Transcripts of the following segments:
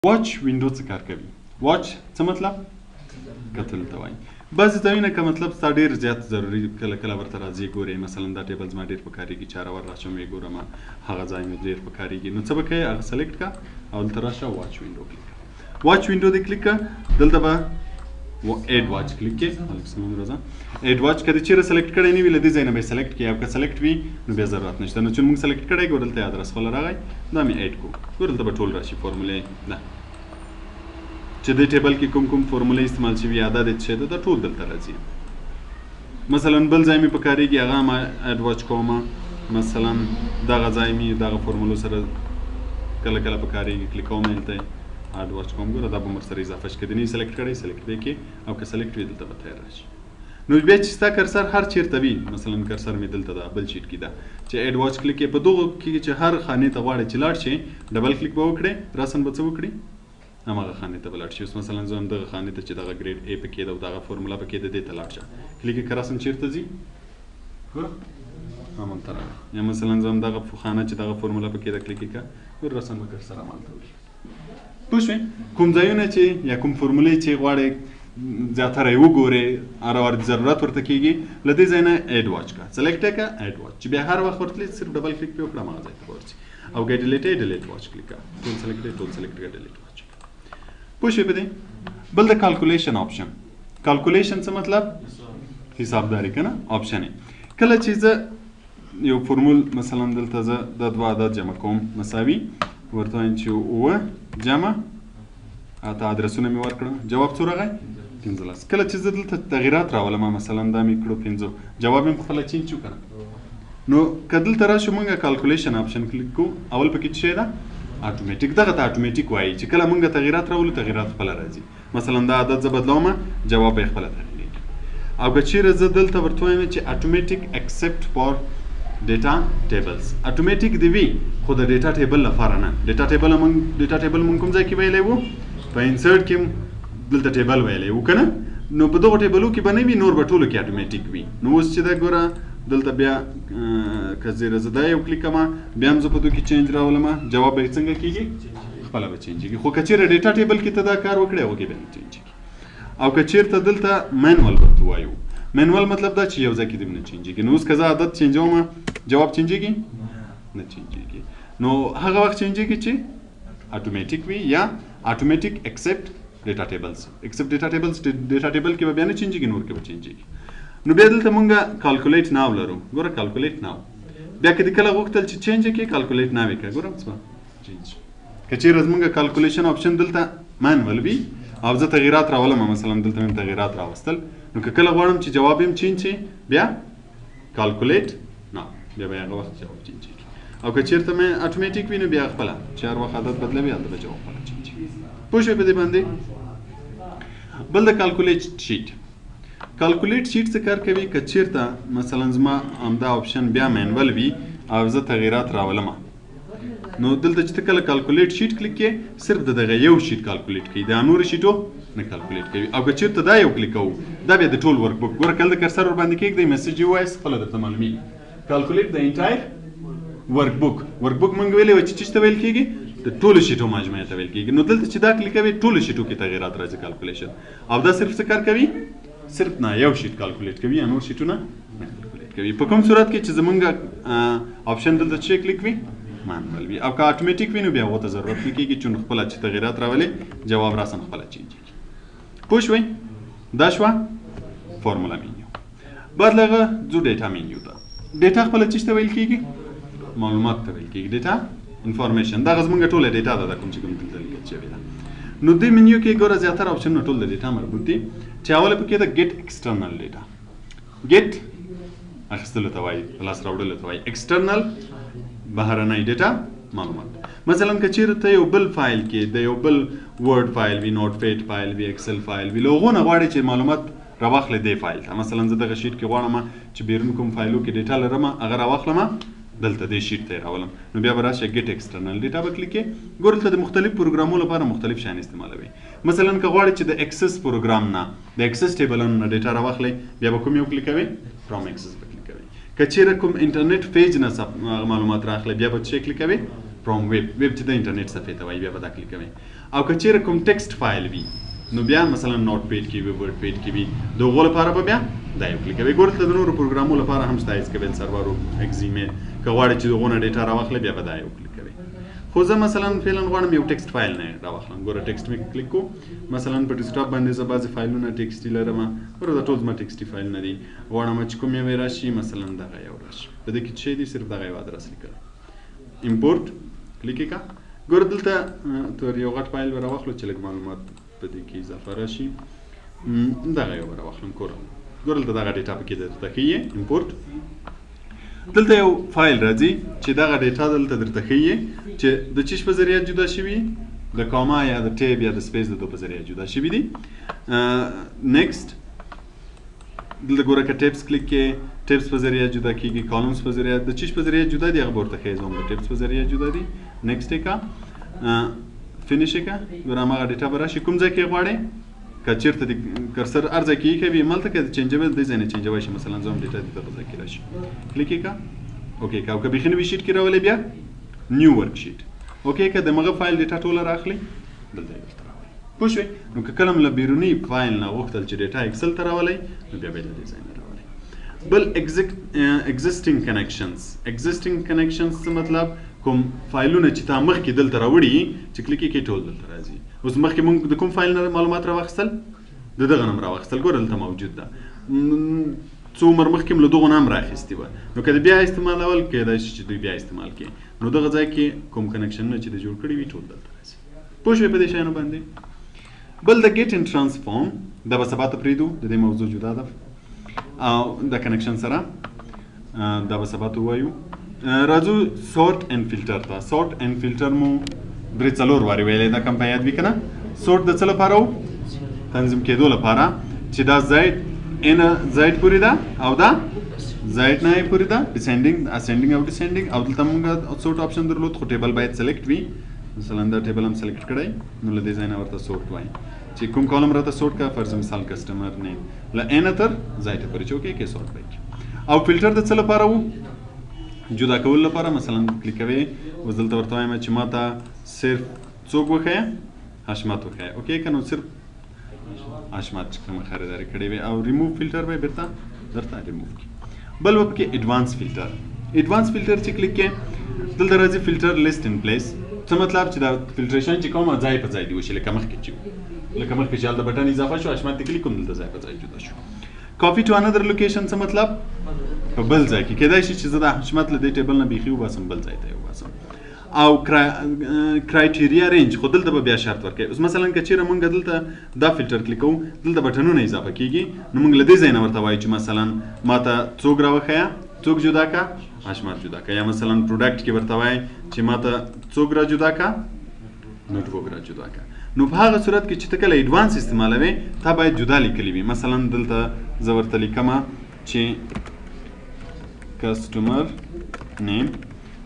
Watch window څه کار کوي؟ Watch څه مطلب؟ کتلو ته وایي. بعضې ځایونه که مطلب ستا ډیر زیات ضروري کله کله ورته راځي ګورې، مثلا دا table زما ډیر پکارېږي چې هره ور راشم ویې ګورم، هغه ځای مې ډیر پکارېږي، نو څه به کوې؟ هغه select که او دلته راشه watch window click که. Watch window دې کلیک که، دلته به add watch click کې. وعلیکم السلام راځه. Add watch که دې چیرې select کړی نه وي، له دې ځای نه به یې select کړې، او که select وي نو بیا ضرورت نشته. نو چې موږ select کړی، ګور دلته ادرس خپله راغی، دا مې add کو. ګور دلته به ټول راشي فارمولې ده چې دې table کې کوم کوم فارمولې استعمال شوي، عدد یې څه ده، دا ټول دلته راځي. مثلا بل ځای مې پکارېږي، هغه هم add watch کوم. مثلا دغه ځای مې دغه فارمولو سره کله کله پکارېږي، کلیک کوم دلته add watch کوم. ګوره دا به ورسره اضافه شي. که دې نه select کړی، select به یې کړې، او که select وي دلته به تیار راشي. نو بیا چې ستا cursor هر چیرته وي، مثلا cursor مې دلته ده، بل sheet کې ده، چې add watch click یې په دغو کې چې هر خانې ته غواړې چې لاړ شې، double click به وکړې، راساً به څه وکړي؟ هماغه خانې ته به لاړ شي. اوس مثلا زه هم دغه خانې ته چې دغه grade A پکې ده او دغه فارموله پکې ده، دې ته لاړ شه، کلیک یې که راساً چیرته ځي؟ ګوره همالته راغی. یا مثلا زه هم دغه خانه چې دغه فارموله پکې ده، کلیک یې که، ګوره راساً به cursor همالته وي. پوه شوې؟ کوم ځایونه چې یا کوم فارمولې چې غواړې زیاتره یې وګورې، هر وخت ضرورت ورته کېږي، له دې ځای نه add watch کړه، select یې کړه، add watch، چې بیا هر وخت ورتلې صرف double click پرې وکړه، هماغه ځای ته به ورځي. او که delete یې، delete watch click کړه، ټول select یې، ټول select کړه، delete watch. پوه شوې په دې؟ بل د calculation option. Calculation څه مطلب؟ حسابداري که نه option یې. کله چې زه یو فرمول، مثلا دلته زه دا دوه عدد جمع کوم، مساوي ورته وایم چې اووه جمع اته، ادرسونه مې ورکړه، جواب څو راغی؟ 15. کله چې زه دلته تغییرات راولم، مثلا دا مې کړو 5، جواب مې خپله change شو که نه؟ نو که دلته راشو موږ calculation option click کوو، اول پکې څه شی ده؟ اتوماتیک. دغه ته اتوماتیک وایي چې کله موږ تغییرات راولو، تغییرات خپله راځي. مثلا دا عدد زه بدلوم، جواب به یې خپله تغییرېږي. او که چیرې زه دلته ورته وایم چې automatic except for data tables، automatic دی وي خو د data table لپاره نه. Data table مونږ کوم ځای کې ویلی وو؟ په insert کې دلته table ویلی وو که نه؟ نو په دغو table و کې به نه وي، نور به ټولو کې اتوماتیک وي. نو اوس چې دا ګوره دلته بیا که زه زه دا یو کلیک کوم، بیا هم زه په دو کې change راولم، جواب به یې څنګه کېږي؟ خپله به change کېږي. خو که چیرې data table کې ته دا کار وکړې، هغو کې به نه change کېږي. او که چیرته دلته manual ورته وایو، manual مطلب دا چې یو ځای کې دې نه change ېږي. نو اوس که زه عدد change وم، جواب change ېږي؟ نه change ېږي. نو هغه وخت change ېږي چې اتوماتیک وي یا automatic except data tables. Except data tables، data table کې به بیا نه change ېږي، نور کې به change ېږي. نو بیا دلته مونږ calculate now لرو. ګوره calculate now، بیا که دې کله غوښتل چې change کړې، calculate now یې کړه، ګوره څه change. که چیرې زمونږ calculation option دلته manual وي او زه تغییرات راولم، مثلا دلته مې تغییرات راوستل، نو که کله غواړم چې جواب یې change شي، بیا calculate now، بیا به هغه وخت جواب change کېږي. او که چیرته مې اتوماتیک وي، نو بیا خپله چې هر وخت عدد بدلوي، هلته به جواب خپله change کېږي. پوه شوې په دې باندې؟ بل د calculate sheet. Calculate sheet څه کار کوي؟ که چیرته مثلا زما همدا option بیا manual وي او زه تغییرات راولم، نو دلته چې ته کله calculate sheet click کې، صرف د دغه یو sheet calculate کوي، دا نور sheet و نه calculate کوي. او که چیرته دا یو کلیک کوو، دا بیا د ټول workbook. ګوره کله د cursor ور باندې کېږدئ، message یې ووایاست، خپله درته معلومیږي. Calculate the entire workbook. Workbook مونږ ویلي و چې څه ته ویل کېږي؟ د ټولو sheet و مجموعې ته ویل کېږي. نو دلته چې دا کلیک کوي، ټولو sheet و کې تغییرات راځي calculation. او دا صرف څه کار کوي؟ صرف نه یو sheet calculate کوي، یا نور sheet ونه نه calculate کوي. په کوم صورت کې چې زمونږ option دلته چې کلیک وي، manual وي، او که اتوماتیک وي، نو بیا هغو ته ضرورت نه کېږي، چون خپله چې تغییرات راولي، جواب راساً خپله change کېږي. پوه شوئ؟ دا شوه formula menu. بعد له هغه ځو data menu ته. Data خپله څه ته ویل کېږي؟ معلومات ته ویل کېږي، data information. دغه زمونږ ټوله data ده، دا کوم چې کوم دلته لیکل شوې ده. نو دې منیو کې ګوره زیاتره option ونه ټول د data مربوط دي، چې اوله پکې ده get external data. Get اخیستلو ته وایي، په لاس راوړلو ته وایي، external بهرنۍ، data معلومات. مثلا که چیرې ته یو بل فایل کې، د یو بل Word file وي، Notepad file وي، Excel file وي، له هغو نه غواړې چې معلومات راواخلې دې فایل ته. مثلا زه دغه sheet کې غواړم چې بیرون کوم فایلو کې data لرم، هغه راواخلم، دلته دې sheet ته یې راولم، نو بیا به راشه get external data به کلیک کړې. ګوره دلته د مختلف پروګرامو لپاره مختلف شیان استعمالوي. مثلا که غواړې چې د Access پروګرام نه، د Access table ونو نه data راواخلې، بیا به کوم یو کلیک کوې؟ From Access به کلیک کوې. که چیرې کوم انټرنیټ page نه معلومات راخلې، بیا به څه کلیک کوې؟ From web. Web چې د انټرنیټ صفحې ته وایي، بیا به دا کلیک کوې. او که چیرې کوم text file وي نو بیا مثلا Notepad کې وي، WordPad کې وي، د هغو لپاره به بیا دا یو کلیک کوي. ګوره د نورو پروګرامو لپاره هم شته، SQL Server او XML، که غواړې چې د هغو نه data راواخلې بیا به دا یو کلیک کوي. خو زه مثلا فعلا غواړم یو text file نه راواخلم. ګوره text مې کلیک کو، مثلا په desktop باندې زه بعضې فایلونه text ي لرم. ګوره دا ټول زما text ي فایلونه دي. غواړم چې کوم یو راشي، مثلا دغه یو راشي. په دې کې څه دي؟ صرف دغه یو ادرس لیکل. import کلیک یې کړه. ګوره دلته تر یو غټ فایل به راواخلو چې لږ معلومات په دې کې اضافه راشي. دغه یو به راواخلم. ګوره ګوره دلته دغه data پکې درته ښیي. import دلته یو فایل راځي چې دغه data دلته درته ښیي چې د چیش په ذریعه جدا شوي، د کاما یا د tab یا د space د دو په ذریعه جدا شوي دي. next دلته ګوره که tabs کلیک کې tabs په ذریعه جدا کیږي، columns په ذریعه د چیش په ذریعه جدا دي هغه به ورته ښیي. زه هم د tabs په ذریعه جدا دي. next یې که finish یې که. ګوره هماغه data به راشي کوم ځای کې غواړې. که چېرته د cursor هر ځای کې ایښی وي هملته که change وي دې ځای نه change وی شي. مثلا زه هم data دې دغه ځای کې راشي. کلیک یې که okay که. او که بیخي نوي sheet کې راولې بیا new worksheet okay که د مغه فایل data ټوله راخلي دلته یې درته راولي. پوه شوې؟ نو که کله هم له بیروني فایل نه غوښتل چې data Excel ته راولئ نو بیا به یې له دې ځای نه راولئ. بل existing connections. existing connections څه مطلب؟ کوم فایلونه چې تا مخکې دلته راوړي چې کلیک یې کوې ټول دلته راځي. اوس مخکې مونږ د کوم فایل نه معلومات راواخیستل؟ د دغه نه راواخیستل. ګوره دلته موجود ده. څو عمر مخکې هم له دغو نه هم راخیستي وه. نو که د بیا استعمالول کېدای شي چې دوی بیا استعمال کړي. نو دغه ځای کې کوم connection ونه چې د جوړ کړي وي ټول دلته راځي. پوه شوې په دې شیانو باندې؟ بل د get and transform دا به سبا ته پرېږدو، د دې موضوع جدا ده او د connection سره دا به سبا ته ووایو. راځو sort and filter ته. sort and filter مو درې څلور وارې ویلی، دا کم په یاد وي که نه؟ sort د څه لپاره و؟ تنظیم کېدو لپاره چې دا Z A نه Z پورې ده او دا Z نه A پورې ده، descending، ascending او descending. او دلته مونږ sort option درلود، خو table باید select وي. مثلا دا table هم select کړی نو له دې ځای نه ورته sort وایي چې کوم column راته sort کا. فرض مثال customer name له A نه تر Z پورې چې okay کې sort وایي. او فلټر د څه لپاره و؟ جدا کولو لپاره. مثلا کلیک کوې، اوس دلته ورته وایم چې ما ته صرف څوک وښیه؟ حشمت وښیه. okay که نو صرف حشمت چې کومه خریداري کړې وي. او ریموو فلټر به یې بېرته درته ریموو کړي. بل به پکې advance filter. advance filter چې کلیک کې دلته راځي filter list in place. څه مطلب؟ چې دا filtration چې کومه ځای په ځای دی وشي، لکه مخکې چې وو، لکه مخکې چې هلته button اضافه شو، حشمت ته کلیک کوم دلته ځای په ځای جدا شو. copy to another location څه مطلب؟ په بل ځای کې کېدای شي چې زه د حشمت له دې table نه بیخي وباسم بل ځای ته یې وباسم. او criteria range خو دلته به بیا شرط ورکوي. اوس مثلا که چیرې مونږ دلته دا فلټر کلیک کوو دلته button ونه اضافه کیږي، نو مونږ له دې ځای نه ورته وایو چې مثلا ما ته څوک راوښیه، څوک جدا کا، حشمت جدا کا. یا مثلا product کې ورته وایي چې ما ته څوک را جدا کا، notebook را جدا کا. نو په هغه صورت کې چې ته کله advance استعمالوې تا باید جدا لیکلی وي. مثلا دلته زه ورته لیکم چې customer name،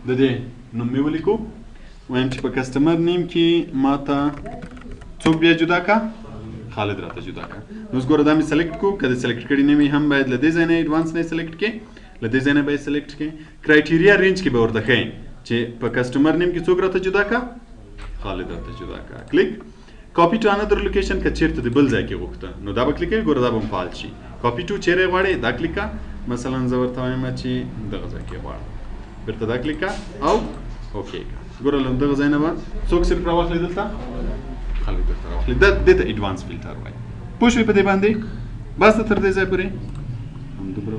د دې نوم مې ولیکو، وایم چې په customer name کې ما ته څوک بیا جدا کا، خالد راته جدا کا. نو اوس ګوره دا مې select کو، که د select کړي نه وي هم باید له دې ځای نه advance نه select کې، له دې ځای نه باید select کې. criteria range کې به ورته ښیي چې په customer name کې څوک راته جدا کا، خالد راته جدا کا. کلیک copy to another location که چیرته د بل ځای کې غوښته نو دا به کلیک کوي، ګوره دا به هم فعال شي. copy to چیرې غواړې دا کلیک کا. مثلا زه ورته وایم چې دغه ځای کې غواړم، بیرته دا کلیک کا او okay کا. ګوره له دغه ځای نه به څوک صرف راواخلي، دلته خلک درته راواخلي. دا دې ته advance filter وایي. پوه شوې په دې باندې؟ بس تر دې ځای پورې همدومره.